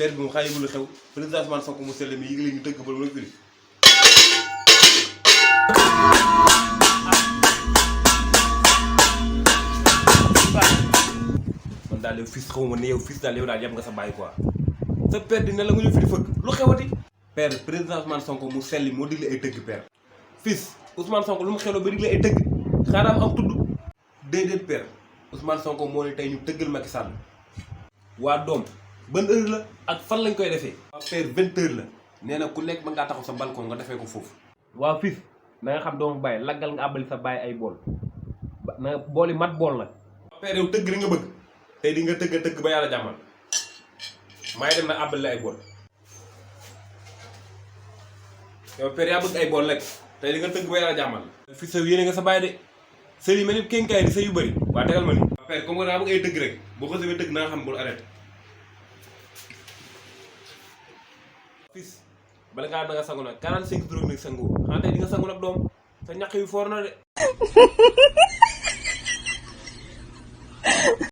père bi mu xaayagul lu xew président Ousmane Sonko mu sell mi yëgle ñu tëgg ba lu firi. man daal yow fils xaw ma ne yow fils daal yow daal yab nga sa bàyyi quoi sa père dina la nga ñu firi fëgg lu xewati. père président Ousmane Sonko mu sell moo digle ay tëgg père. fils Ousmane Sonko lu mu xeloo ba digle ay tëgg xaaral am tudd. déedéet père Ousmane Sonko moo ne tey ñu tëggal Macky Sall. waa doom ban heure la ak fan lañ koy defee. waa père 20h la nee na ku nekk mën ngaa taxaw sa balcon nga defee ko foofu. waa fils na nga xam doomu bàyyi laggal nga àbbali sa bàyyi ay bool na nga booli mat bool la. waa père yow tëgg rek nga bëgg tey di nga tëgg ba yàlla jàmmal maay dem na àbbali la ay bool. yow père yaa bëgg ay bool rek tey di nga tëgg ba yàlla jàmmal. fils sa yéene nga sa bàyyi de sëy yi mel ni kénkaay di sëy yu bëri waa tegal ma ni. waa père comme que daa bëgg ay tëgg rek boo ko sëbee tëgg na nga xam bul arrêté. fils bala ngaa da nga sangu nag 45 jours nag sangu xanaa tey di nga sangu nag doom sa ñaq yu foor na de.